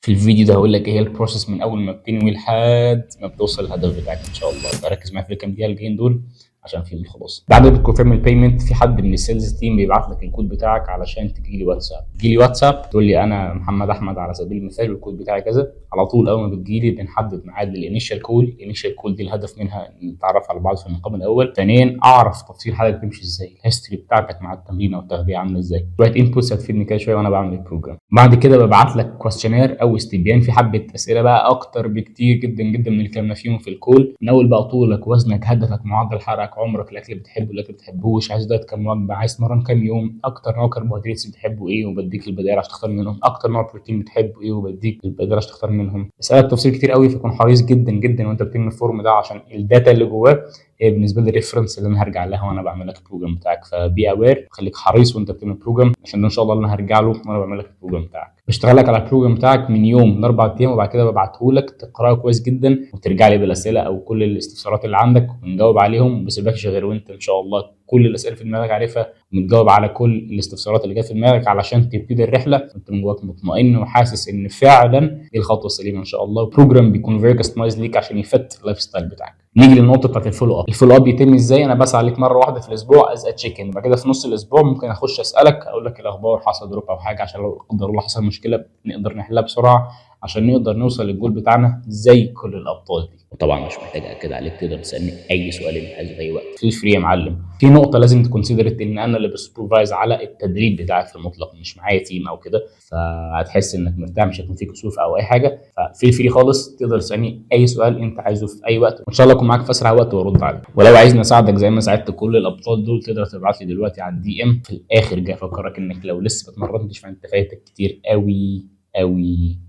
في الفيديو ده هقول لك ايه هي ال process من اول ما بتنوي لحد ما بتوصل للهدف بتاعك ان شاء الله. فركز معايا في الكام دقيقة الجايين دول عشان فيهم الخلاصه. بعد ما بت confirm ال payment، في حد من ال sales team بيبعت لك الكود بتاعك علشان تجي لي واتساب. تجي لي واتساب تقول لي انا محمد احمد على سبيل المثال والكود بتاعي كذا. على طول اول ما بتجي لي بنحدد ميعاد لل initial call. ال initial call دي الهدف منها نتعرف على بعض في المقام الاول، ثانيا اعرف تفصيل حالتك بتمشي ازاي، ال history بتاعتك مع التمرين او التغذية عامله ازاي، شوية inputs هتفيدني كده شوية وانا بعمل ال program. بعد كده ببعت لك questionnaire او استبيان في حبه اسئلة بقى اكتر بكتير جدا جدا من اللي اتكلمنا فيهم في ال call. من اول بقى طولك، وزنك، هدفك، معدل حرقك، عمرك، الاكل اللي بتحبه، الاكل اللي بتحبوش، عايز diet كام وجبه، عايز تمرن كام يوم، اكتر نوع كربوهيدرات بتحبه ايه وبديك البدائل عشان تختار منهم، اكتر نوع بروتين بتحبه ايه وبديك البدائل عشان تختار منهم. بسالك تفاصيل كتير قوي، فكون حريص جدا جدا وانت بتملى ال form ده عشان ال data اللي جواه هي بالنسبة لي ال reference اللي انا هرجع لها وانا بعمل لك ال program بتاعك. ف be aware، خليك حريص وانت بتعمل program عشان ده ان شاء الله اللي انا هرجع له وانا بعمل لك ال program بتاعك. بشتغل لك على ال program بتاعك من يوم ل4 ايام، وبعد كده ببعته لك تقراه كويس جدا وترجع لي بالاسئلة او كل الاستفسارات اللي عندك ونجاوب عليهم. ما بسيبكش غير وانت ان شاء الله كل الاسئلة في دماغك عارفها ومتجاوب على كل الاستفسارات اللي جت في دماغك، علشان تبتدي الرحلة وانت من جواك مطمئن وحاسس ان فعلا دي الخطوة السليمة ان شاء الله. program بيكون very customized ليك عشان ي fit ال lifestyle بتاعك. نيجي للنقطة بتاعت ال follow up. ال follow up بيتم ازاي؟ انا بسال عليك مرة واحدة في الاسبوع as a check in. بعد كده في نص الاسبوع ممكن اخش اسالك، اقول لك الاخبار، حصل drop او حاجه، عشان لو لا قدر الله حصل مشكلة نقدر نحلها بسرعة عشان نقدر نوصل للجول بتاعنا زي كل الابطال دي. وطبعا مش محتاج اكد عليك، تقدر تسالني اي سؤال انت عايزه في اي وقت، feel free يا معلم. في نقطة لازم ت consider ان انا اللي ب supervise على التدريب بتاعك في المطلق، مش معايا team او كده، فهتحس انك مرتاح، مش هيكون في كسوف او اي حاجه. ف feel free خالص، تقدر تسالني اي سؤال انت عايزه في اي وقت، وان شاء الله اكون معاك في اسرع وقت وارد عليك. ولو عايزني اساعدك زي ما ساعدت كل الابطال دول، تقدر تبعت لي دلوقتي على ال DM. في الاخر جاي افكرك انك لو لسه ما اتمرنتش فانت فايتك كتير قوي قوي.